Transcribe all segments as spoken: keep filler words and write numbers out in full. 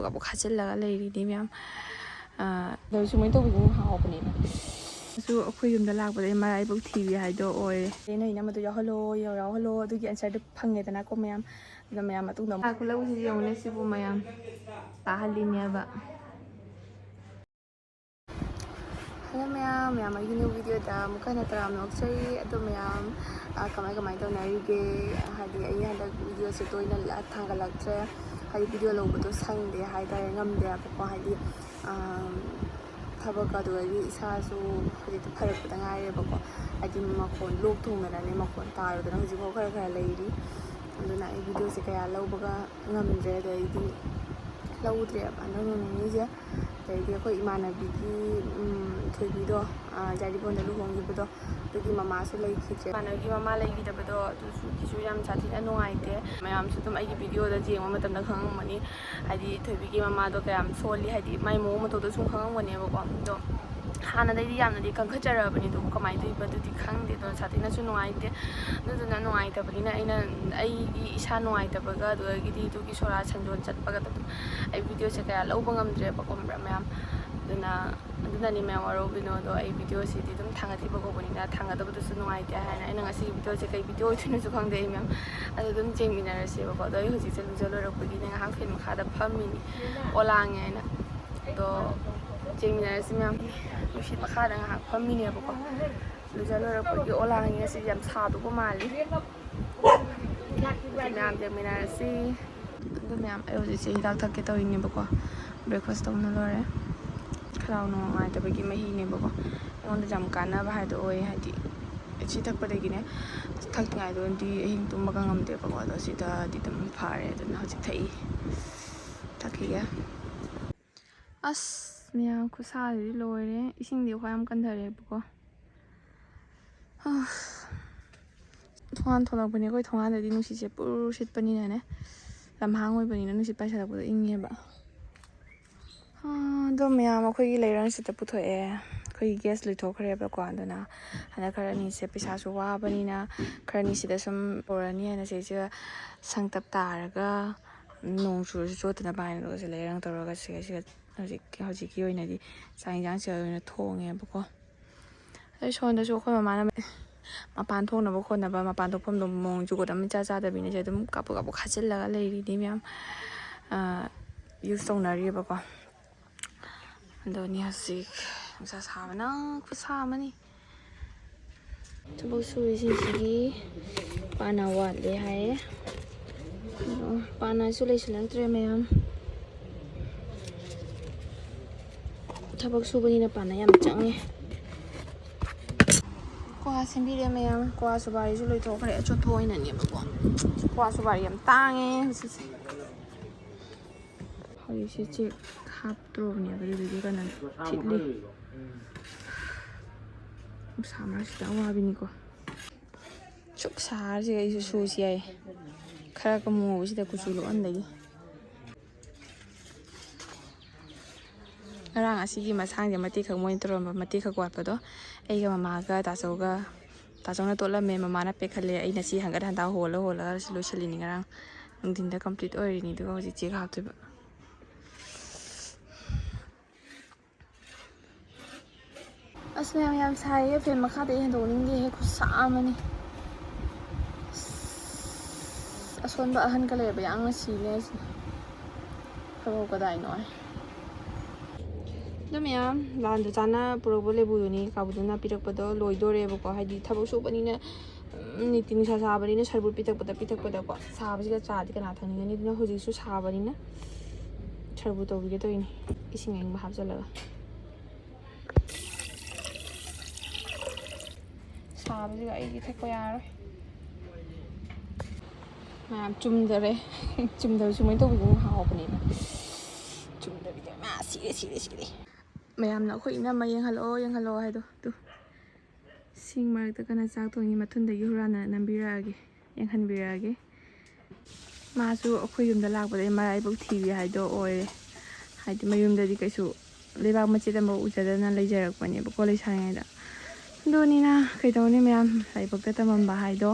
ꯑꯃꯨꯛ ꯈꯥꯖꯤꯜꯂꯒ ꯂꯩꯔꯤꯅꯤ ꯃꯌꯥꯝ꯫ ꯑꯗꯣ ꯁꯨꯃꯥꯏꯅ ꯇꯧꯕꯤꯗꯨꯅ ꯍꯥꯎꯕꯅꯦꯕ꯫ ꯁꯨ ꯑꯩꯈꯣꯏ ꯌꯨꯝꯗ ꯂꯥꯛꯄꯗ ꯃꯔꯥꯏꯕꯛ ꯊꯤꯕꯤ ꯍꯥꯏꯗꯣ ꯑꯣꯏꯔꯦ꯫ ꯑꯩꯅ ꯏꯅꯝꯃꯗꯣ ꯌꯥꯎꯍꯜꯂꯣ, ꯌꯥꯎꯍꯜꯂꯣ, ꯑꯗꯨꯒꯤ ꯑꯟꯁꯔꯗꯨ ꯐꯪꯉꯦꯗꯅꯀꯣ ꯃꯌꯥꯝ꯫ ꯑꯗꯣ ꯃꯌꯥꯝ ꯃꯇꯨꯡꯗ ꯑꯃꯨꯛ ꯈꯨꯂꯧꯁꯤꯗꯤ ꯌꯦꯡꯉꯨꯅꯦ, ꯁꯤꯕꯨ ꯃꯌꯥꯝ ꯇꯥꯍꯜꯂꯤꯅꯦꯕ꯫ ꯍꯜꯂꯣ ꯃꯌꯥꯝ, ꯃꯌꯥꯝ ꯑꯩꯒꯤ ꯅ꯭ꯌꯨ ꯚꯤꯗꯤꯑꯣꯗ ꯑꯃꯨꯛꯀ ꯍꯟꯅ ꯇꯔꯥꯝꯅ ꯑꯣꯛꯆꯔꯤ꯫ ꯑꯗꯣ ꯃꯌꯥꯝ, ꯑ, ꯀꯃꯥꯏ ꯀꯃꯥꯏ ꯇꯧꯅꯔꯤꯒꯦ? ꯍꯥꯏꯗꯤ ꯑꯩ ꯍꯟꯗꯛ ꯚꯤꯗꯤꯑꯣꯁꯦ ꯇꯣꯏꯅ ꯂ-, ꯊꯥꯡꯒꯠꯂꯛꯇ꯭ꯔꯦ꯫ ꯍꯥꯏꯗꯤ ꯚꯤꯗꯤꯑꯣ ꯂꯧꯕꯗꯣ ꯁꯪꯗꯦ ꯍꯥꯏꯇꯥꯔꯦ, ꯉꯝꯗꯦ ꯍꯥꯏꯕꯀꯣ꯫ ꯍꯥꯏꯗꯤ, ꯑ, ꯊꯕꯛ ꯑꯗꯨꯗꯒꯤ ꯏꯁꯥꯁꯨ ꯍꯧꯖꯤꯛꯇꯤ ꯐꯔꯛꯄꯗ ꯉꯥꯏꯔꯦꯕꯀꯣ꯫ ꯍꯥꯏꯗꯤ ꯃꯈꯣꯟ ꯂꯣꯛ ꯊꯨꯡꯗꯅꯅꯦ ꯃꯈꯣꯟ ꯇꯥꯔꯨꯗꯅ ꯍꯧꯖꯤꯛꯐꯥꯎ ꯈꯔ ꯈꯔ ꯂꯩꯔꯤ꯫ ꯑꯗꯨꯅ ꯑꯩ ꯚꯤꯗꯤꯑꯣꯁꯦ ꯀꯌꯥ ꯂꯧꯕꯒ ꯉꯝꯗ꯭ꯔꯦ꯫ ꯑꯗꯩꯗꯤ ꯂꯧꯗ꯭ꯔꯦꯕ ꯍꯟꯗꯛ ꯅꯣꯡ ꯅꯤꯅꯤꯁꯦ꯫ ꯑꯗꯩꯗꯤ ꯑꯩꯈꯣꯏ ꯏꯃꯥꯟꯅꯕꯤꯒꯤ, ꯎꯝ, ꯊꯣꯏꯕꯤꯗꯣ, ꯑ, ꯌꯥꯏꯔꯤꯄꯣꯛꯗ ꯂꯨꯍꯣꯡꯈꯤꯕꯗꯣ, ꯑꯗꯨꯒꯤ ꯃꯃꯥꯁꯨ ꯂꯩꯈꯤꯗ꯭ꯔꯦ꯫ ꯏꯃꯥꯟꯅꯕꯤꯒꯤ ꯃꯃꯥ ꯂꯩꯈꯤꯗꯕꯗꯣ ꯑꯗꯨꯁꯨ ꯀꯤꯁꯨ ꯌꯥꯝ ꯁꯥꯊꯤꯅ ꯅꯨꯡꯉꯥꯏꯇꯦ꯫ ꯃꯌꯥꯝꯁꯨ ꯑꯗꯨꯝ ꯑꯩꯒꯤ ꯚꯤꯗꯤꯑꯣꯗ ꯌꯦꯡꯕ ꯃꯇꯝꯗ ꯈꯪꯉꯝꯒꯅꯤ꯫ ꯍꯥꯏꯗꯤ ꯊꯣꯏꯕꯤꯒꯤ ꯃꯃꯥꯗꯣ ꯀꯌꯥꯝ ꯁꯣꯜꯂꯤ, ꯍꯥꯏꯗꯤ ꯃꯥꯏ ꯃꯑꯣꯡ ꯃꯇꯧꯗꯣ ꯁꯨꯝ ꯈꯪꯉꯝꯒꯅꯦꯕꯀꯣ꯫ ꯑꯗꯣ ꯍꯥꯟꯅꯗꯩꯗꯤ ꯌꯥꯝꯅꯗꯤ ꯀꯟꯈꯠꯆꯔꯛꯑꯕꯅꯤ, ꯑꯗꯨꯕꯨ ꯀꯃꯥꯏꯅ ꯇꯧꯔꯤꯕ ꯑꯗꯨꯗꯤ ꯈꯪꯗꯦ꯫ ꯑꯗꯣ ꯁꯥꯊꯤꯅꯁꯨ ꯅꯨꯡꯉꯥꯏꯇꯦ꯫ ꯑꯗꯨꯗꯨꯅ ꯅꯨꯡꯉꯥꯏꯇꯕꯅꯤꯅ ꯑꯩꯅ, ꯑꯩꯒꯤ ꯏꯁꯥ ꯅꯨꯡꯉꯥꯏꯇꯕꯒ ꯑꯗꯨꯗꯒꯤꯗꯤ ꯑꯗꯨꯒꯤ ꯁꯣꯔꯥ ꯁꯦꯟꯖꯣꯟ ꯆꯠꯄꯒ ꯑꯗꯨꯝ ꯑꯩ ꯚꯤꯗꯤꯑꯣꯁꯦ ꯀꯌꯥ ꯂꯧꯕ ꯉꯝꯗ꯭ꯔꯦꯕꯀꯣ, ꯈꯪꯕ꯭ꯔꯥ ꯃꯌꯥꯝ? ꯑꯗꯨꯅ, ꯑꯗꯨꯅꯅꯤ ꯃꯌꯥꯝ ꯋꯥꯔꯧꯕꯤꯅꯣ꯫ ꯑꯗꯣ ꯑꯩ ꯚꯤꯗꯤꯑꯣꯁꯤꯗꯤ ꯑꯗꯨꯝ ꯊꯥꯡꯒꯠꯈꯤꯕ ꯀꯧꯕꯅꯤꯅ ꯊꯥꯡꯒꯠꯇꯕꯗꯨꯁꯨ ꯅꯨꯡꯉꯥꯏꯇꯦ ꯍꯥꯏꯅ ꯑꯩꯅ ꯉꯁꯤꯒꯤ ꯚꯤꯗꯤꯑꯣꯁꯦ ꯀꯩ ꯚꯤꯗꯤꯑꯣ ꯑꯣꯏꯗꯣꯏꯅꯣꯁꯨ ꯈꯪꯗꯦ ꯑꯩ ꯃꯌꯥꯝ꯫ ꯑꯗꯣ ꯑꯗꯨꯝ ꯌꯦꯡꯃꯤꯟꯅꯔꯁꯦꯕꯀꯣ꯫ ꯑꯗꯣ ꯑꯩ ꯍꯧꯖꯤꯛꯁꯦ ꯂꯨꯖ ꯂꯣꯏꯔꯛꯄꯒꯤꯅꯦ ꯉꯥꯏꯍꯥꯛ ꯐꯦꯟ ꯃꯈꯥꯗ ꯐꯝꯃꯤꯅꯤ, ꯑꯣꯂꯥꯡꯉꯦ ꯍꯥꯏꯅ꯫ ꯑꯗꯣ ꯌꯦꯡꯃꯤꯟꯅꯔꯁꯤ ꯃꯌꯥꯝ꯫ ꯅꯨꯡꯁꯤꯠ ꯃꯈꯥꯗ ꯉꯥꯏꯍꯥꯛ ꯐꯝꯃꯤꯅꯦꯕꯀꯣ꯫ ꯂꯨꯖ ꯂꯣꯏꯔꯛꯄꯒꯤ ꯑꯣꯂꯥꯡꯉꯦ ꯉꯁꯤꯗꯤ ꯌꯥꯝ ꯁꯥꯗꯧꯕ ꯃꯥꯜꯂꯤ꯫ ꯑꯗꯨꯗꯤ ꯃꯌꯥꯝ ꯌꯦꯡꯃꯤꯟꯅꯔꯁꯤ꯫ ꯑꯗꯣ ꯃꯌꯥꯝ, ꯑꯩ ꯍꯧꯖꯤꯛꯁꯦ ꯍꯤꯗꯥꯛ ꯊꯛꯀꯦ ꯇꯧꯔꯤꯅꯦꯕꯀꯣ꯫ ꯕ꯭ꯔꯦꯛꯐꯥꯁ ꯇꯧꯅ ꯂꯣꯏꯔꯦ꯫ ꯈꯅꯥꯎ ꯅꯨꯡꯉꯥꯏꯇꯕꯒꯤ ꯃꯍꯤꯅꯦꯕꯀꯣ꯫ ꯑꯩꯉꯣꯟꯗ ꯌꯥꯝ ꯀꯥꯟꯅꯕ ꯍꯥꯏꯗꯣ ꯑꯣꯏ, ꯍꯥꯏꯗꯤ ꯁꯤ ꯊꯛꯄꯗꯒꯤꯅꯦ, ꯊꯛꯇ꯭ꯔꯤꯉꯩꯗꯗꯤ ꯑꯍꯤꯡ ꯇꯨꯝꯕꯒ ꯉꯝꯗꯦꯕꯀꯣ꯫ ꯑꯗꯣ ꯁꯤꯗꯗꯤ ꯑꯗꯨꯝ ꯐꯔꯦ꯫ ꯑꯗꯨꯅ ꯍꯧꯖꯤꯛ ꯊꯛꯏ꯫ ꯊꯛꯈꯤꯒꯦ꯫ ꯑꯁ, ꯃꯌꯥꯝ ꯈꯨꯠꯁꯥꯁꯤꯗꯤ ꯂꯣꯏꯔꯦ꯫ ꯏꯁꯤꯡꯗꯤ ꯑꯩꯈꯣꯏ ꯌꯥꯝ ꯀꯟꯊꯔꯦꯕꯀꯣ꯫ ꯑꯁ꯫ ꯊꯣꯡꯒꯥꯟ ꯊꯣꯛꯂꯛꯄꯅꯦ꯫ ꯑꯩꯈꯣꯏ ꯊꯣꯡꯒꯥꯟꯗꯗꯤ ꯅꯨꯡꯁꯤꯠꯁꯦ ꯄꯨꯔ ꯁꯤꯠꯄꯅꯤꯅꯅꯦ, ꯂꯝꯍꯥꯡ ꯑꯣꯏꯕꯅꯤꯅ ꯅꯨꯡꯁꯤꯠ ꯄꯥꯏꯁꯜꯂꯛꯄꯗꯣ ꯏꯪꯉꯦꯕ꯫ ꯑꯥ, ꯑꯗꯣ ꯃꯌꯥꯝ ꯑꯩꯈꯣꯏꯒꯤ ꯂꯩꯔꯪꯁꯤꯗ ꯄꯨꯊꯣꯛꯑꯦ꯫ ꯑꯩꯈꯣꯏꯒꯤ ꯒ꯭ꯌꯥꯁ ꯂꯣꯏꯊꯣꯛꯈ꯭ꯔꯦꯕꯀꯣ꯫ ꯑꯗꯨꯅ ꯍꯟꯗꯛ ꯈꯔ ꯑꯅꯤꯁꯦ ꯄꯩꯁꯥꯁꯨ ꯋꯥꯕꯅꯤꯅ ꯈꯔ ꯑꯅꯤꯁꯤꯗ ꯁꯨꯝ ꯇꯧꯔꯅꯤ ꯍꯥꯏꯅ ꯁꯤꯁꯤꯗ ꯁꯪꯇꯞ ꯇꯥꯔꯒ ꯅꯣꯡ ꯆꯨꯔꯁꯨ ꯆꯣꯠꯇꯅꯕ ꯍꯥꯏꯅ, ꯑꯗꯨꯒ ꯁꯤ ꯂꯩꯔꯪ ꯇꯧꯔꯒ ꯁꯤꯒ ꯁꯤꯒ ꯍꯧꯖꯤꯛ ꯍꯧꯖꯤꯛꯀꯤ ꯑꯣꯏꯅꯗꯤ ꯆꯥꯛ ꯌꯦꯟꯁꯥꯡꯁꯦ ꯑꯣꯏꯅ ꯊꯣꯡꯉꯦꯕꯀꯣ꯫ ꯑꯗꯩ ꯁꯣꯝꯗꯁꯨ ꯑꯩꯈꯣꯏ ꯃꯃꯥꯅ ꯃꯄꯥꯟ ꯊꯣꯛꯅꯕ ꯈꯣꯠꯅꯕ, ꯃꯄꯥꯟ ꯊꯣꯛꯐꯝꯗꯣ ꯃꯑꯣꯡ ꯖꯨꯒꯣꯠ ꯑꯃ ꯏꯆꯥ ꯆꯥꯗꯕꯤꯅ ꯁꯦ ꯑꯗꯨꯝ ꯀꯥꯞꯄꯨ ꯀꯥꯞꯄꯨ ꯈꯥꯖꯤꯜꯂꯒ ꯂꯩꯔꯤꯅꯤ ꯃꯌꯥꯝ꯫ ꯌꯨꯁ ꯇꯧꯅꯔꯤꯕꯀꯣ꯫ ꯑꯗꯨꯅꯤ ꯍꯧꯖꯤꯛ ꯅꯨꯡꯁꯥ ꯁꯥꯕꯅ ꯈꯨꯠꯁꯥ ꯑꯃꯅꯤ꯫ ꯊꯕꯛ ꯁꯨꯔꯤꯁꯤꯡꯁꯤꯒꯤ ꯄꯥꯅꯥ ꯋꯥꯠꯂꯦ ꯍꯥꯏꯌꯦ꯫ ꯑꯗꯣ ꯄꯥꯅꯥꯁꯨ ꯂꯩꯁꯤꯜꯂꯛꯇ꯭ꯔꯦ ꯃꯌꯥꯝ꯫ ꯊꯕꯛ ꯁꯨꯕꯅꯤꯅ ꯄꯥꯅꯥ ꯌꯥꯝ ꯆꯪꯉꯦ꯫ ꯀ꯭ꯋꯥ ꯁꯦꯝꯕꯤꯔꯦ ꯃꯌꯥꯝ꯫ ꯀ꯭ꯋꯥ ꯁꯨꯄꯥꯔꯤꯁꯨ ꯂꯣꯏꯊꯣꯛꯈ꯭ꯔꯦ꯫ ꯑꯆꯣꯠꯄ ꯑꯣꯏꯅꯅꯦꯕꯀꯣ꯫ ꯀ꯭ꯋꯥ ꯁꯨꯄꯥꯔꯤ ꯌꯥꯝ ꯇꯥꯡꯉꯦ ꯍꯧꯖꯤꯛꯁꯦ꯫ ꯍꯧꯖꯤꯛꯁꯦ ꯆꯦꯛ ꯍꯥꯞꯇ꯭ꯔꯣꯕꯅꯦꯕ, ꯑꯗꯨꯗꯨꯒꯤ ꯀꯩꯅꯣ ꯊꯤꯠꯂꯤ꯫ ꯅꯨꯡꯁꯥ ꯃꯔꯛꯁꯤꯗ ꯑꯋꯥꯕꯤꯅꯤꯀꯣ꯫ ꯁꯨꯛ ꯁꯥꯔꯁꯤꯒ ꯑꯩꯁꯨ ꯁꯨꯁꯤ ꯌꯥꯏ꯫ ꯈꯔꯒ ꯃꯨꯕꯁꯤꯗ ꯀꯨꯆꯨ ꯂꯣꯛꯍꯟꯗꯒꯤ꯫ ꯉꯔꯥꯡ ꯑꯁꯤꯒꯤ ꯃꯁꯥꯡꯁꯦ ꯃꯇꯦꯛ ꯈꯛ ꯃꯣꯏꯅ ꯇꯧꯔꯝꯕ, ꯃꯇꯦꯛ ꯈꯛ ꯋꯥꯠꯄꯗꯣ ꯑꯩꯒ ꯃꯃꯥꯒ ꯇꯥꯆꯧꯒ, ꯇꯥꯆꯧꯅ ꯇꯣꯠꯂꯝꯃꯦ, ꯃꯃꯥꯅ ꯄꯦꯛꯈꯠꯂꯦ, ꯑꯩꯅ ꯁꯤ ꯍꯪꯒꯠ ꯍꯟꯗꯥ ꯍꯣꯜꯂ ꯍꯣꯜꯂꯒ ꯁꯤ ꯂꯣꯏꯁꯤꯜꯂꯤꯅꯤ ꯉꯔꯥꯡ ꯅꯨꯡꯊꯤꯟꯗ complete ꯑꯣꯏꯔꯤꯅꯤ꯫ ꯑꯗꯨꯒ ꯍꯧꯖꯤꯛ ꯆꯦꯛ ꯍꯥꯞꯇꯣꯏꯕ꯫ ꯑꯁ ꯃꯌꯥꯝ, ꯌꯥꯝ ꯁꯥꯏꯌꯦ, ꯐꯦꯟ ꯃꯈꯥꯗ ꯑꯩ ꯍꯦꯟꯗꯣꯛꯅꯤꯡꯗꯦꯍꯦ, ꯈꯨꯠꯁꯥ ꯑꯃꯅꯤ꯫ ꯑꯁ, ꯑꯁꯣꯟꯕ ꯑꯍꯟꯒ ꯂꯩꯔꯕ ꯌꯥꯝꯅ ꯁꯤꯅꯦ ꯍꯥꯏꯁꯤꯅꯦ꯫ ꯈꯔ ꯀꯗꯥꯏꯅꯣ ꯍꯥꯏ꯫ ꯑꯗꯣ ꯃꯌꯥꯝ, ꯂꯥꯟꯗ ꯆꯥꯅ ꯄꯨꯔꯛꯄ ꯂꯦꯕꯨꯗꯨꯅꯤ, ꯀꯥꯕꯨꯗꯨꯅ ꯄꯤꯔꯛꯄꯗꯣ ꯂꯣꯏꯗꯣꯔꯦꯕꯀꯣ꯫ ꯍꯥꯏꯗꯤ ꯊꯕꯛ ꯁꯨꯕꯅꯤꯅ, ꯎꯝ, ꯅꯤꯇꯤ ꯅꯨꯡꯁꯥ ꯁꯥꯕꯅꯤꯅ ꯁꯔꯕꯨ ꯄꯤꯊꯛꯄꯗ ꯄꯤꯊꯛꯄꯗꯀꯣ꯫ ꯁꯥꯕꯁꯤꯗ ꯆꯥꯗꯤ ꯀꯅꯥ ꯊꯛꯅꯤꯡꯒꯅꯤ? ꯑꯗꯨꯅ ꯍꯧꯖꯤꯛꯁꯨ ꯁꯥꯕꯅꯤꯅ ꯁꯔꯕꯨ ꯇꯧꯕꯤꯒꯦ ꯇꯧꯔꯤꯅꯤ, ꯏꯁꯤꯡ ꯑꯏꯪꯕ ꯍꯥꯞꯆꯜꯂꯒ꯫ ꯁꯥꯕꯁꯤꯒ ꯑꯩꯗꯤ ꯊꯛꯄ ꯌꯥꯔꯣꯏ꯫ ꯃꯌꯥꯝ ꯆꯨꯝꯗꯔꯦ꯫ ꯆꯨꯝꯗꯕꯁꯨ ꯃꯣꯏꯅ ꯇꯧꯕꯤꯗꯨꯅ ꯍꯥꯎꯕꯅꯦꯕ꯫ ꯆꯨꯝꯗꯕꯤꯗ ꯃꯥ ꯁꯤꯔꯦ, ꯁꯤꯔꯦ, ꯁꯤꯔꯦ꯫ ꯃꯌꯥꯝꯅ ꯑꯩꯈꯣꯏ ꯏꯅꯝꯃ ꯌꯦꯡꯍꯜꯂꯛꯑꯣ, ꯌꯦꯡꯍꯜꯂꯛꯑꯣ ꯍꯥꯏꯗꯣ꯫ ꯇꯨ꯫ ꯁꯤꯡ ꯃꯔꯛꯇ ꯀꯟꯅ ꯆꯥꯛ ꯊꯣꯡꯉꯤ꯫ ꯃꯊꯨꯟꯗꯒꯤ ꯍꯨꯔꯥꯟꯅ ꯅꯝꯕꯤꯔꯛꯑꯒꯦ, ꯌꯦꯡꯍꯟꯕꯤꯔꯛꯑꯒꯦ꯫ ꯃꯥꯁꯨ ꯑꯩꯈꯣꯏ ꯌꯨꯝꯗ ꯂꯥꯛꯄꯗ ꯃꯔꯥꯏꯕꯛ ꯊꯤꯕꯤ ꯍꯥꯏꯗꯣ ꯑꯣꯏꯔꯦ꯫ ꯍꯥꯏꯗꯤ ꯃꯌꯨꯝꯗꯗꯤ ꯀꯩꯁꯨ ꯂꯩꯕꯥꯛ ꯃꯆꯦꯠ ꯑꯃꯐꯥꯎ ꯎꯖꯗꯅ ꯂꯩꯖꯔꯛꯄꯅꯦꯕꯀꯣ ꯂꯩꯁꯥꯔꯤꯉꯩꯗ꯫ ꯑꯗꯨꯅꯤꯅ ꯀꯩꯗꯧꯅꯤ ꯃꯌꯥꯝ, ꯂꯥꯏꯕꯛꯇ ꯇꯝꯃꯝꯕ ꯍꯥꯏꯗꯣ꯫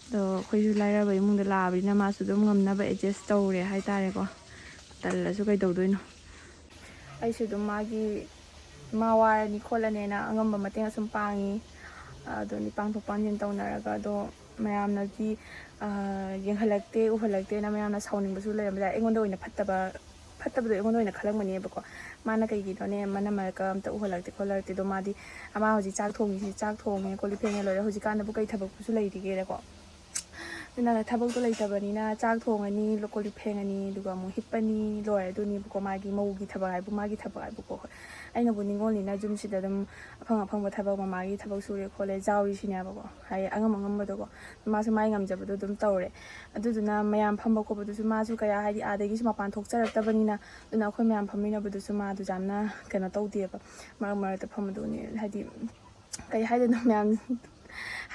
ꯑꯗꯣ ꯑꯩꯈꯣꯏꯁꯨ ꯂꯥꯏꯔꯕ ꯏꯃꯨꯡꯗ ꯂꯥꯛꯑꯕꯅꯤꯅ ꯃꯥꯁꯨ ꯑꯗꯨꯝ ꯉꯝꯅꯕ ꯑꯦꯗꯖꯁ ꯇꯧꯔꯦ ꯍꯥꯏꯇꯥꯔꯦꯀꯣ꯫ ꯇꯜꯂꯁꯨ ꯀꯩꯗꯧꯗꯣꯏꯅꯣ? ꯑꯩꯁꯨ ꯑꯗꯨꯝ ꯃꯥꯒꯤ, ꯃꯥ ꯋꯥꯔꯅꯤ ꯈꯣꯠꯂꯅꯦꯅ ꯑꯉꯝꯕ ꯃꯇꯦꯡ ꯑꯁꯨꯝ ꯄꯥꯡꯉꯤ꯫ ꯑꯗꯨꯅꯤ ꯄꯥꯡꯊꯣꯛ ꯄꯥꯡꯁꯤꯟ ꯇꯧꯅꯔꯒ꯫ ꯑꯗꯣ ꯃꯌꯥꯝꯅꯗꯤ ꯌꯦꯡꯍꯜꯂꯛꯇꯦ, ꯎꯍꯜꯂꯛꯇꯦꯅ ꯃꯌꯥꯝꯅ ꯁꯥꯎꯅꯤꯡꯕꯁꯨ ꯂꯩꯔꯝꯕ ꯌꯥꯏ꯫ ꯑꯩꯉꯣꯟꯗ ꯑꯣꯏꯅ ꯐꯠꯇꯕ, ꯐꯠꯇꯕꯗꯣ ꯑꯩꯉꯣꯟꯗ ꯑꯣꯏꯅ ꯈꯜꯂꯝꯒꯅꯦꯕꯀꯣ꯫ ꯃꯥꯅ ꯀꯩꯒꯤꯅꯣꯅꯦ ꯃꯅꯝ ꯃꯔꯛꯀ ꯑꯝꯇ ꯎꯍꯜꯂꯛꯇꯦ ꯈꯣꯠꯂꯛꯇꯦ? ꯑꯗꯣ ꯃꯥꯗꯤ, ꯑꯃ ꯍꯧꯖꯤꯛ ꯆꯥꯛ ꯊꯣꯡꯉꯤꯁꯤ, ꯆꯥꯛ ꯊꯣꯡꯉꯦ, ꯀꯣꯜ ꯂꯤꯛ ꯐꯦꯡꯉꯦ, ꯂꯣꯏꯔꯦ꯫ ꯍꯧꯖꯤꯛꯀꯥꯟꯗꯕꯨ ꯀꯩ ꯊꯕꯛꯁꯨ ꯂꯩꯔꯤꯒꯦꯗꯀꯣ꯫ ꯑꯗꯨꯅ ꯊꯕꯛꯇꯣ ꯂꯩꯇꯕꯅꯤꯅ ꯆꯥꯛ ꯊꯣꯡꯉꯅꯤ, ꯀꯣꯜ ꯂꯤꯛ ꯐꯦꯡꯉꯅꯤ, ꯑꯗꯨꯒ ꯑꯃꯨꯛ ꯍꯤꯞꯄꯅꯤ, ꯂꯣꯏꯔꯦ꯫ ꯑꯗꯨꯅꯦꯕꯀꯣ ꯃꯥꯒꯤ ꯃꯧꯒꯤ ꯊꯕꯛ ꯍꯥꯏꯕꯨ, ꯃꯥꯒꯤ ꯊꯕꯛ ꯍꯥꯏꯕꯨꯀꯣ꯫ ꯍꯣꯏ, ꯑꯩꯅꯕꯨ ꯅꯤꯡꯉꯣꯜꯅꯤꯅ ꯌꯨꯝꯁꯤꯗ ꯑꯗꯨꯝ ꯑꯐꯪ ꯑꯐꯪꯕ ꯊꯕꯛ ꯃꯃꯥꯒꯤ ꯊꯕꯛ ꯁꯨꯔꯦ ꯈꯣꯠꯂꯦ ꯌꯥꯎꯔꯤꯁꯤꯅꯦꯕꯀꯣ꯫ ꯍꯥꯏꯗꯤ ꯑꯉꯝ ꯑꯉꯝꯕꯗꯣꯀꯣ꯫ ꯃꯥꯁꯨ ꯃꯥꯏ ꯉꯝꯖꯕꯗꯣ ꯑꯗꯨꯝ ꯇꯧꯔꯦ꯫ ꯑꯗꯨꯗꯨꯅ ꯃꯌꯥꯝ ꯐꯝꯕ ꯈꯣꯠꯄꯗꯨꯁꯨ ꯃꯥꯁꯨ ꯀꯌꯥ, ꯍꯥꯏꯗꯤ, ꯑꯥꯗꯒꯤꯁꯨ ꯃꯄꯥꯟ ꯊꯣꯛꯆꯔꯛꯇꯕꯅꯤꯅ꯫ ꯑꯗꯨꯅ ꯑꯩꯈꯣꯏ ꯃꯌꯥꯝ ꯐꯝꯃꯤꯟꯅꯕꯗꯨꯁꯨ ꯃꯥꯗꯨ ꯌꯥꯝꯅ ꯀꯩꯅꯣ ꯇꯧꯗꯦꯕ꯫ ꯃꯔꯛ ꯃꯔꯛꯇ ꯐꯝꯕꯗꯨꯅꯦ, ꯍꯥꯏꯗꯤ, ꯀꯩ ꯍꯥꯏꯗꯣꯏꯅꯣ ꯃꯌꯥꯝ,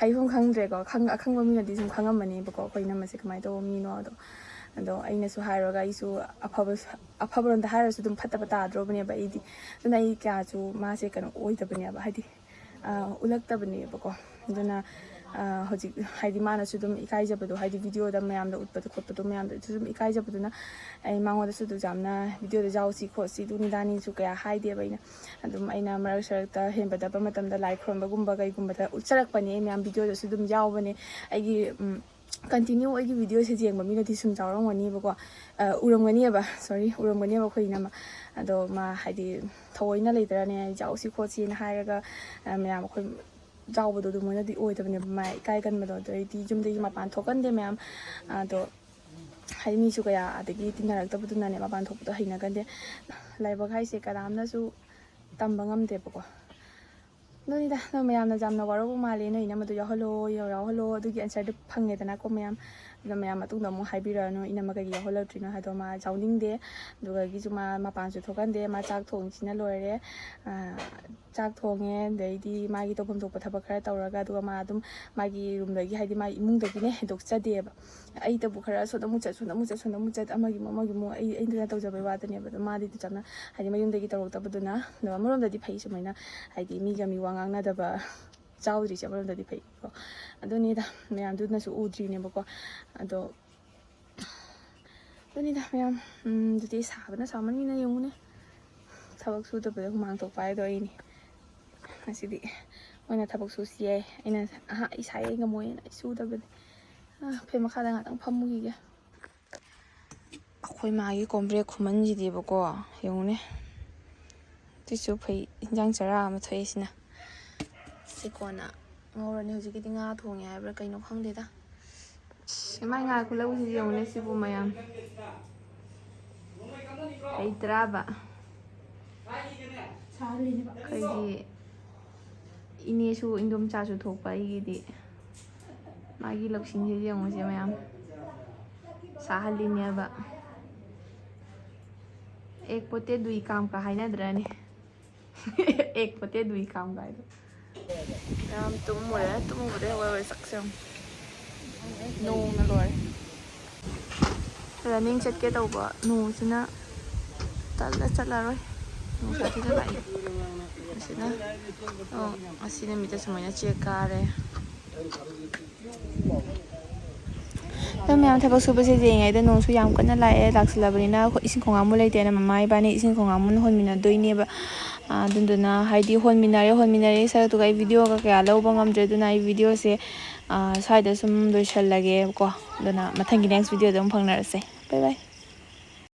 ꯍꯥꯏꯐꯝ ꯈꯪꯗ꯭ꯔꯦꯀꯣ꯫ ꯈꯪ-, ꯑꯈꯪꯕ ꯃꯤꯅꯗꯤ ꯁꯨꯝ ꯈꯪꯉꯝꯃꯅꯦꯕꯀꯣ ꯑꯩꯈꯣꯏ ꯏꯅꯝꯃꯁꯦ ꯀꯃꯥꯏꯅ ꯇꯧꯕ ꯃꯤꯅꯣ ꯑꯗꯣ꯫ ꯑꯗꯣ ꯑꯩꯅꯁꯨ ꯍꯥꯏꯔꯨꯔꯒ ꯑꯩꯁꯨ ꯑꯐꯕ, ꯑꯐꯕꯔꯣꯝꯗ ꯍꯥꯏꯔꯁꯨ ꯑꯗꯨꯝ ꯐꯠꯇꯕ ꯇꯥꯗ꯭ꯔꯣꯕꯅꯦꯕ ꯑꯩꯗꯤ꯫ ꯑꯗꯨꯅ ꯑꯩ ꯀꯌꯥꯁꯨ ꯃꯥꯁꯦ ꯀꯩꯅꯣ ꯑꯣꯏꯗꯕꯅꯦꯕ, ꯍꯥꯏꯗꯤ, ꯑ, ꯎꯠꯂꯛꯇꯕꯅꯦꯕꯀꯣ꯫ ꯑꯗꯨꯅ, ꯑ, ꯍꯧꯖꯤꯛ ꯍꯥꯏꯗꯤ ꯃꯥꯅꯁꯨ ꯑꯗꯨꯝ ꯏꯀꯥꯏꯖꯕꯗꯣ, ꯍꯥꯏꯗꯤ ꯚꯤꯗꯤꯑꯣꯗ ꯃꯌꯥꯝꯗ ꯎꯠꯄꯗꯣ ꯈꯣꯠꯄꯗꯣ ꯃꯌꯥꯝꯗꯁꯨ ꯑꯗꯨꯝ ꯏꯀꯥꯏꯖꯕꯗꯨꯅ ꯑꯩ ꯃꯉꯣꯟꯗꯁꯨ ꯑꯗꯨ ꯌꯥꯝꯅ ꯚꯤꯗꯤꯑꯣꯗ ꯌꯥꯎꯁꯤ ꯈꯣꯠꯁꯤ ꯑꯗꯨꯅꯤꯗꯥꯅꯤꯁꯨ ꯀꯌꯥ ꯍꯥꯏꯗꯦꯕ ꯑꯩꯅ꯫ ꯑꯗꯨꯝ ꯑꯩꯅ ꯃꯔꯛ ꯁꯔꯛꯇ ꯍꯦꯟꯕꯗꯕ ꯃꯇꯝꯗ ꯂꯥꯏ ꯈꯨꯔꯨꯝꯕꯒꯨꯝꯕ ꯀꯩꯒꯨꯝꯕꯗ ꯎꯠꯆꯔꯛꯄꯅꯦ꯫ ꯑꯩ ꯃꯌꯥꯝ ꯚꯤꯗꯤꯑꯣꯗꯁꯨ ꯑꯗꯨꯝ ꯌꯥꯎꯕꯅꯦ꯫ ꯑꯩꯒꯤ, ꯎꯝ, ꯀꯟꯇꯤꯅ꯭ꯌꯨ ꯑꯩꯒꯤ ꯚꯤꯗꯤꯑꯣꯁꯦ ꯌꯦꯡꯕ ꯃꯤꯅꯗꯤ ꯁꯨꯝ ꯌꯥꯎꯔꯝꯒꯅꯤꯕꯀꯣ꯫ ꯑ, ꯎꯔꯝꯒꯅꯤꯕ, ꯁꯣꯔꯤ, ꯎꯔꯝꯒꯅꯤꯕ ꯑꯩꯈꯣꯏ ꯏꯅꯝꯃ꯫ ꯑꯗꯣ ꯃꯥ ꯍꯥꯏꯗꯤ ꯊꯑꯣꯏꯅ ꯂꯩꯇ꯭ꯔꯅꯦ, "ꯌꯥꯎꯁꯤ ꯈꯣꯠꯁꯤꯅ" ꯍꯥꯏꯔꯒ, ꯑ, ꯃꯌꯥꯝ ꯑꯩꯈꯣꯏ ꯌꯥꯎꯕꯗꯣ ꯑꯗꯨꯃꯥꯏꯅꯗꯤ ꯑꯣꯏꯗꯕꯅꯦꯕ꯫ ꯃꯥ ꯏꯀꯥꯏꯒꯟꯕꯗꯣ, ꯑꯗꯩꯗꯤ ꯌꯨꯝꯗꯒꯤ ꯃꯄꯥꯟ ꯊꯣꯛꯀꯟꯗꯦ ꯃꯌꯥꯝ꯫ ꯑꯗꯣ ꯍꯥꯏꯗꯤ ꯃꯤꯁꯨ ꯀꯌꯥ ꯑꯗꯒꯤ ꯇꯤꯟꯅꯔꯛꯇꯕꯗꯨꯅꯅꯦ ꯃꯄꯥꯟ ꯊꯣꯛꯄꯗꯣ ꯍꯩꯅꯒꯟꯗꯦ꯫ ꯂꯥꯏꯕꯛ ꯍꯥꯏꯁꯦ ꯀꯅꯥꯝꯅꯁꯨ ꯇꯝꯕ ꯉꯝꯗꯦꯕꯀꯣ꯫ ꯑꯗꯨꯅꯤꯗ, ꯅꯣꯏ ꯃꯌꯥꯝꯅ ꯌꯥꯝꯅ ꯋꯥꯔꯧꯕ ꯃꯥꯜꯂꯦ, ꯅꯣꯏ ꯏꯅꯝꯃꯗꯣ ꯌꯥꯎꯍꯜꯂꯣ, ꯌꯥꯎ-, ꯌꯥꯎꯍꯜꯂꯣ꯫ ꯑꯗꯨꯒꯤ ꯑꯟꯁꯔꯗꯨ ꯐꯪꯉꯦꯗꯅꯀꯣ ꯃꯌꯥꯝ꯫ ꯑꯗꯨꯅ ꯃꯌꯥꯝ ꯃꯇꯨꯡꯗ ꯑꯃꯨꯛ ꯍꯥꯏꯕꯤꯔꯛꯑꯅꯨ, ꯏꯅꯝꯃ ꯀꯩꯒꯤ ꯌꯥꯎꯍꯜꯂꯛꯇ꯭ꯔꯤꯅꯣ ꯍꯥꯏꯗꯣ꯫ ꯃꯥ ꯌꯥꯎꯅꯤꯡꯗꯦ, ꯑꯗꯨꯒꯒꯤꯁꯨ ꯃꯥ ꯃꯄꯥꯟꯁꯨ ꯊꯣꯛꯍꯟꯗꯦ, ꯃꯥ ꯆꯥꯛ ꯊꯣꯡꯁꯤꯅ ꯂꯣꯏꯔꯦ꯫ ꯑꯥ, ꯆꯥꯛ ꯊꯣꯡꯉꯦ, ꯑꯗꯩꯗꯤ ꯃꯥꯒꯤ ꯇꯧꯐꯝ ꯊꯣꯛꯄ ꯊꯕꯛ ꯈꯔ ꯇꯧꯔꯒ, ꯑꯗꯨꯒ ꯃꯥ ꯑꯗꯨꯝ ꯃꯥꯒꯤ ꯔꯨꯝꯗꯒꯤ, ꯍꯥꯏꯗꯤ ꯃꯥꯒꯤ ꯏꯃꯨꯡꯗꯒꯤꯅꯦ ꯍꯦꯟꯗꯣꯛꯆꯗꯦꯕ꯫ ꯑꯩꯇꯕꯨ ꯈꯔ ꯁꯣꯝꯗ ꯑꯃꯨꯛ ꯆꯠ, ꯁꯣꯝꯗ ꯑꯃꯨꯛ ꯆꯠ, ꯁꯣꯝꯗ ꯑꯃꯨꯛ ꯆꯠ, ꯑꯃꯒꯤ ꯑꯃꯨꯛ, ꯑꯃꯒꯤ ꯑꯃꯨꯛ, ꯑꯩ, ꯑꯩꯗꯨꯅ ꯇꯧꯖꯕꯩ ꯋꯥꯗꯅꯦꯕ꯫ ꯑꯗꯣ ꯃꯥꯗꯤ ꯆꯞꯅ, ꯍꯥꯏꯗꯤ ꯃꯌꯨꯝꯗꯒꯤ ꯇꯧꯔꯛꯇꯕꯗꯨꯅ꯫ ꯑꯗꯣ ꯑꯃꯔꯣꯝꯗꯗꯤ ꯐꯩ ꯁꯨꯃꯥꯏꯅ, ꯍꯥꯏꯗꯤ ꯃꯤꯒ ꯃꯤ ꯋꯥ ꯉꯥꯡꯅꯗꯕ, ꯆꯥꯎꯗ꯭ꯔꯤꯁꯦ ꯑꯃꯔꯣꯝꯗꯗꯤ ꯐꯩꯀꯣ꯫ ꯑꯗꯨꯅꯤꯗ ꯃꯌꯥꯝꯗꯨꯅꯁꯨ ꯎꯗ꯭ꯔꯤꯅꯦꯕꯀꯣ꯫ ꯑꯗꯣ ꯑꯗꯨꯅꯤꯗ ꯃꯌꯥꯝ, ꯎꯝ, ꯑꯗꯨꯗꯤ ꯁꯥꯕꯅ ꯁꯥꯃꯟꯒꯤꯅ ꯌꯦꯡꯉꯨꯅꯦ꯫ ꯊꯕꯛ ꯁꯨꯗꯕꯗ ꯍꯨꯃꯥꯡ ꯊꯣꯛꯄ ꯍꯥꯏꯗꯣ ꯑꯩꯅꯤ꯫ ꯉꯁꯤꯗꯤ ꯃꯣꯏꯅ ꯊꯕꯛ ꯁꯨꯁꯤ ꯌꯥꯏ, ꯑꯩꯅ, "ꯑꯍꯥ, ꯑꯩ ꯁꯥꯏ, ꯑꯩ ꯉꯝꯃꯣꯏꯅ" ꯑꯩ ꯁꯨꯗꯕꯅꯤ꯫ ꯑꯥ, ꯐꯦꯟ ꯃꯈꯥꯗ ꯉꯥꯛꯇꯪ ꯐꯝꯃꯨꯈꯤꯒꯦ꯫ ꯑꯩꯈꯣꯏ ꯃꯥꯒꯤ ꯀꯣꯝꯄ꯭ꯔꯦꯛ ꯈꯨꯃꯟꯁꯤꯗꯤꯕꯀꯣ, ꯌꯦꯡꯉꯨꯅꯦ꯫ ꯑꯗꯨꯏꯁꯨ ꯐꯩ, ꯏꯟꯖꯥꯡ ꯆꯔꯥ ꯑꯃ ꯊꯣꯛꯑꯦ ꯁꯤꯅ꯫ ꯁꯤ ꯀꯣꯟꯅ ꯉꯧꯔꯅꯤ꯫ ꯍꯧꯖꯤꯛꯀꯤꯗꯤ ꯉꯥ ꯊꯣꯡꯉꯦ ꯍꯥꯏꯕ꯭ꯔꯥ ꯀꯩꯅꯣ ꯈꯪꯗꯦꯗ꯫ ꯏꯁ, ꯃꯥꯏ ꯉꯥ ꯈꯨꯂꯧꯁꯤꯗꯤ ꯌꯦꯡꯉꯨꯅꯦ ꯁꯤꯕꯨ ꯃꯌꯥꯝ꯫ ꯂꯩꯇ꯭ꯔꯥꯕ? ꯑꯩꯈꯣꯏꯒꯤ ꯏꯅꯦꯁꯨ ꯏꯟꯗꯣꯝꯆꯥꯁꯨ ꯊꯣꯛꯄ ꯑꯩꯒꯤꯗꯤ꯫ ꯃꯥꯒꯤ ꯂꯧꯁꯤꯡꯁꯤꯗꯤ ꯌꯦꯡꯉꯨꯁꯦ ꯃꯌꯥꯝ꯫ ꯁꯥꯍꯜꯂꯤꯅꯦꯕ꯫ "ꯑꯦꯛ ꯄꯣꯇꯦ ꯗꯨꯏ ꯀꯥꯝ" ꯀ ꯍꯥꯏꯅꯗ꯭ꯔꯅꯦ? "ꯑꯦꯛ ꯄꯣꯇꯦ ꯗꯨꯏ ꯀꯥꯝ" ꯀꯥꯏꯗꯣ꯫ ꯃꯌꯥꯝ ꯇꯨꯝꯃꯨꯔꯦ, ꯇꯨꯝꯃꯨꯕꯗꯩ ꯍꯧꯒꯠꯂꯦ, ꯁꯛꯁꯦ ꯌꯦꯡꯉꯨ꯫ ꯅꯣꯡꯅ ꯂꯣꯏꯔꯦ꯫ ꯔꯟꯅꯤꯡ ꯆꯠꯀꯦ ꯇꯧꯕ ꯅꯣꯡꯁꯤꯅ ꯇꯜꯂ ꯆꯠꯂꯔꯣꯏ꯫ ꯅꯨꯡꯁꯥ ꯊꯤꯅ ꯂꯥꯛꯏ꯫ ꯑꯁꯤꯅ, ꯑꯣ, ꯉꯁꯤ ꯅꯨꯃꯤꯠꯇ ꯁꯨꯃꯥꯏꯅ ꯆꯦꯛ ꯀꯥꯔꯦ꯫ ꯑꯗꯣ ꯃꯌꯥꯝ ꯊꯕꯛ ꯁꯨꯕꯁꯦ ꯌꯦꯡꯉꯤꯉꯩꯗ ꯅꯣꯡꯁꯨ ꯌꯥꯝ ꯀꯟꯅ ꯂꯥꯛꯑꯦ꯫ ꯂꯥꯛꯁꯤꯜꯂꯕꯅꯤꯅ ꯑꯩꯈꯣꯏ ꯏꯁꯤꯡ ꯈꯣꯡꯍꯥꯝꯕꯨ ꯂꯩꯇꯦꯅ ꯃꯃꯥ ꯏꯕꯥꯅꯤ ꯏꯁꯤꯡ ꯈꯣꯡꯍꯥꯝꯕꯨ ꯍꯣꯟꯃꯤꯟꯅꯗꯣꯏꯅꯦꯕ꯫ ꯑꯗꯨꯗꯨꯅ ꯍꯥꯏꯗꯤ ꯍꯣꯟꯃꯤꯟꯅꯔꯦ, ꯍꯣꯟꯃꯤꯟꯅꯔꯦ ꯁꯔꯛꯇꯨꯒ ꯑꯩ ꯚꯤꯗꯤꯑꯣꯒ ꯀꯌꯥ ꯂꯧꯕ ꯉꯝꯗ꯭ꯔꯦ꯫ ꯑꯗꯨꯅ ꯑꯩ ꯚꯤꯗꯤꯑꯣꯁꯦ, ꯑ, ꯁ꯭ꯋꯥꯏꯗ ꯁꯨꯝ ꯂꯣꯏꯁꯜꯂꯒꯦꯕꯀꯣ꯫ ꯑꯗꯨꯅ ꯃꯊꯪꯒꯤ next ꯚꯤꯗꯤꯑꯣꯗ ꯑꯃꯨꯛ ꯐꯪꯅꯔꯁꯦ꯫ Bye bye꯫